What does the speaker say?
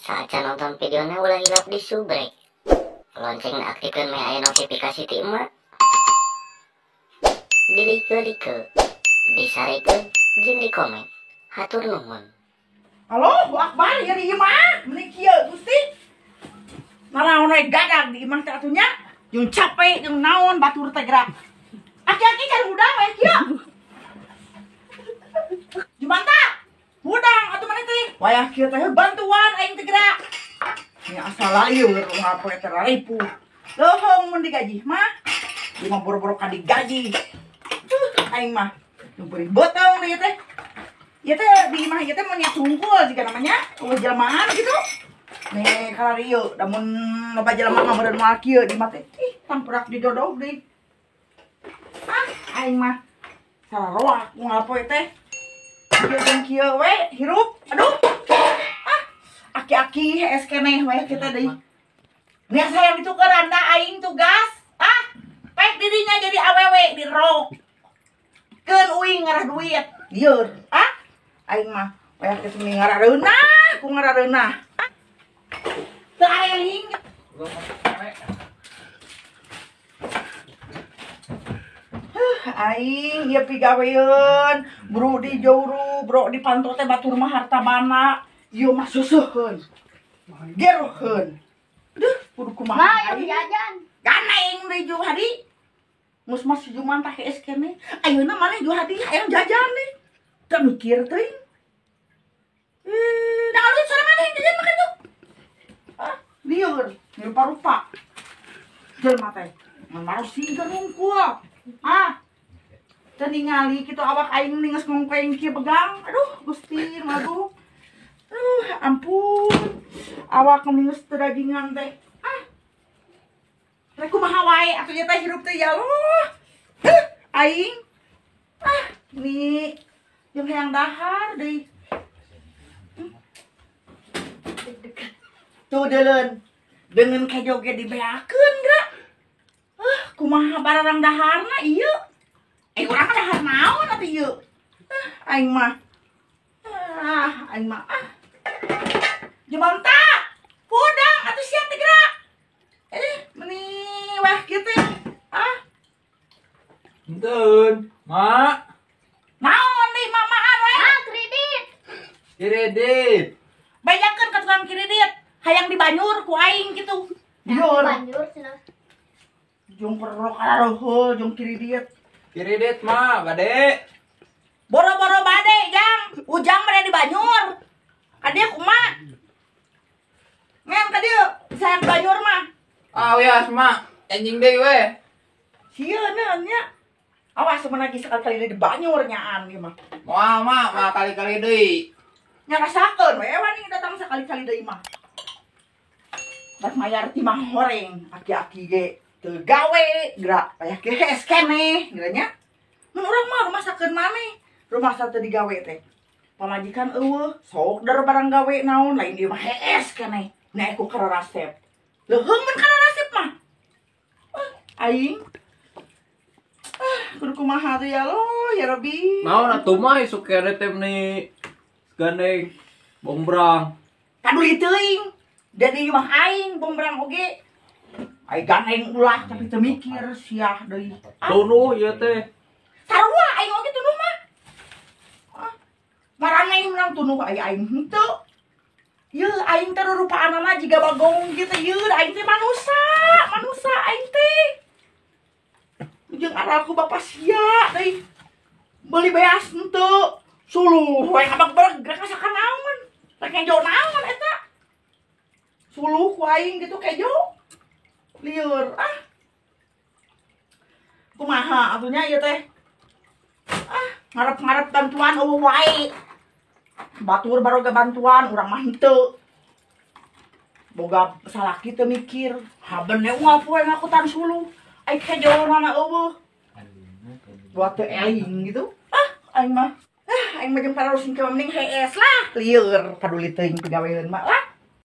Saacan nonton videona ulah hilap di subrek. Lonceng aktifkan meh aya notifikasi ti emak. Di like-like, disarekeun jeung di komen. Hatur nuhun. Allahu akbar ya di imah, meni kieu Gusti. Naraon we gadag di imah teh atuh nya. Jeung capek jeung naon batur teh gerak. Aki-aki cari hudang we kieu. Jumanta, hudang atuh maneh teh. Wayah kieu teh bantuan aing teh gerak. Nya asal lieur ngapoe teh ripu. Leuheung mun digaji mah. Ieu mah boro-boro ka digaji. Aing mah nu beuring beuteung deui teh. Ieu teh di imah ieu teh mun nya tungkul jiga namanya, eueuh jelmaan gitu. Nih kararieu da mun loba jelema mah meureun moal kieu di imah teh. Ih, tangkurak didodog deui. Ah, aing mah sararoak unggal poe teh. Kieu jeung kieu we hirup. Aduh. Ah, aki-aki hees keneh we kita deui. Nih sayang ditukeran da aing tugas. Ah, pek dirinya jadi awewe di rok. Keun uing ngarah duit. Lieur. Ah, aing mah wayah kitu meni ngarareunah, ku ngarareunah. Teu areling. Aing ieu pigaweun, bro di juru, bro di panto teh batur mah harta bana, ieu mah suseuheun. Geroheun. Duh, kudu kumaha. Ma, ieu jajan. Ganaing deui Juhadi. Mus mah si Juman tah hees keneh. Ayeuna maneh Juhadi hayang jajan deui. Teu mikir teuing. Da alus sorangan hayang jajan mah kitu. Ah, lieur, rupa-rupa. Jelema teh ngan marosingkeun hungkul. Ah. Teu ningali kitu awak aing geus ngongkeng kieu begang. Aduh, Gusti magu. Aduh, ampun. Awak geus teu dagingan teh. Ah. Rek kumaha wae atuh ieu teh hirup teh ya Allah. Heuh, aing. Ah, ni jeung hayang dahar deui. Tuh deuleun. Deungeun kejo ge dibeakeun geura. Kumaha bararang daharna ieu? Urang dahar naon atuh ieu? Aing mah. Ah, aing mah. Ah. Jumanta. Hudang atuh sia teh geura. Meni wah kieu teh. Ah. Henteu, Mak. Naon deui mamaan we? Ah, kredit. Kredit. Bayakeun ka tukang kredit. Hayang dibanyur ku aing kitu. Lieur. Banjur cenah. Jeung perok kararoheuh jeung kredit. Kredit mah bade. Boro-boro bade, Jang. Ujang bade dibanyur. Ka dieu kumaha? Ngen ka dieu sayang banyur mah. Ah, wias mak. Anjing deui we. Sieun nya. Awas mun lagi sekali-kali deui dibanyur nyaan ieu mah. Moal mak, moal kali-kali deui. Nya rasakeun we wani datang sekali-kali deui mah. Rek mayar timah horeng aki-aki ge teu gawe geura payah ge hees keneh geura nya. Mun urang mah rumasakeun maneh, rumasa teu digawe teh. Pamajikan eueuh, sok der barang gawe naon lain ieu mah hees keneh. Naek ku kararasep. Leuheung mun kararasep mah. Aing. Ah, kudu kumaha teh ya Allah, ya Rabbi. Naon atuh mah isuk kene teh meni gandeng bombrang. Kaduli teuing. Jadi mah aing bombrang oge. Ai gandeng ulah tapi teu mikir siah deui. Tunuh ieu teh. Sarua aing oge tunuh mah. Ah, maraneh menang tunuh ai aing henteu. Yeuh aing teh rupaanana jiga bagong kitu yeuh aing teh manusa, manusa aing teh. Jeung aralku bapa sia deui. Meuli beas henteu. Suluh we ngabak bereg rek masakan naon. Rek ngejo naon eta. Suluh ku aing gitu kejo. Lieur ah. Kumaha atuh nya ieu teh? Ah, ngarep-ngarep bantuan eueuh wae. Batur baroga bantuan urang mah henteu. Boga salaki teu mikir, haben we unggal poe ngakutan suluh. Ai kejona eueuh. Buat teu eling gitu. Ah, aing mah. Ah, aing mah jeung pararusing ke mending hees lah. Lieur paduli teuing pigaweun mah lah.